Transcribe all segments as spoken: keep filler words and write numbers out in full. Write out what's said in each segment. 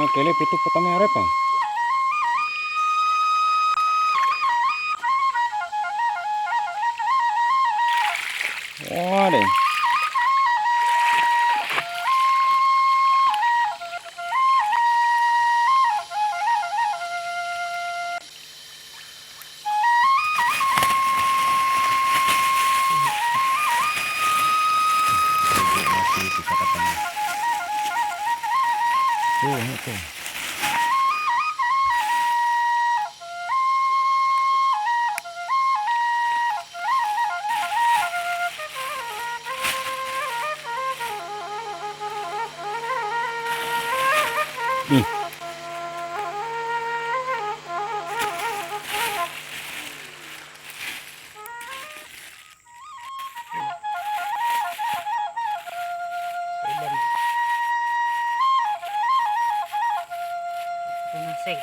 Kelep itu pertama arep, ah. Wah deh. Tuh, tuh. Hmm. Tunaseng.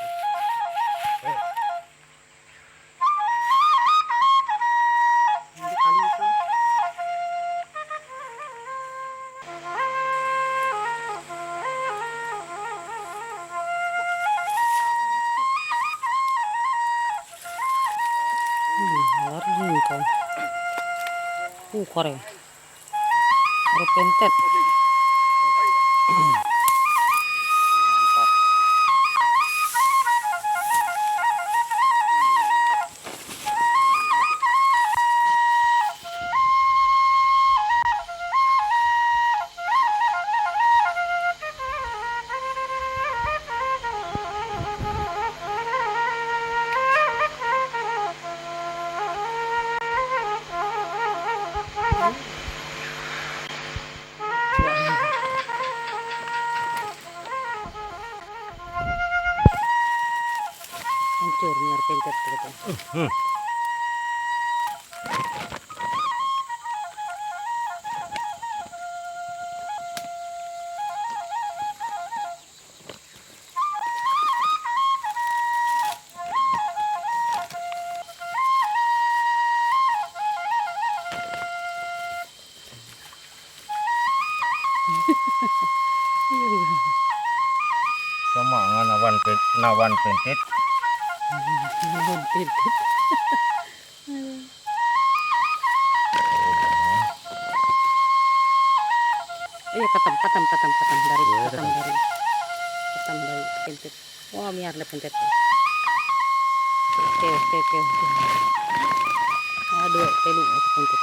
Hmm, luar biasa. Uh, kore. Ada pentet. Hancur niar pentet gitu. Sama dengan nawan pe-, nawan pentit. Nawan pentit. Iya, katam, katam, katam, katam dari, iya, katam katam. Dari, katam dari pentit. Wah, miar le pentet. Oke, oke, oke, oke. Aduh, telu atau pentet.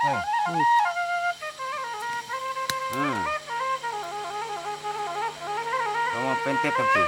Hei. Hmm. Hmm. Sama pentet tapi.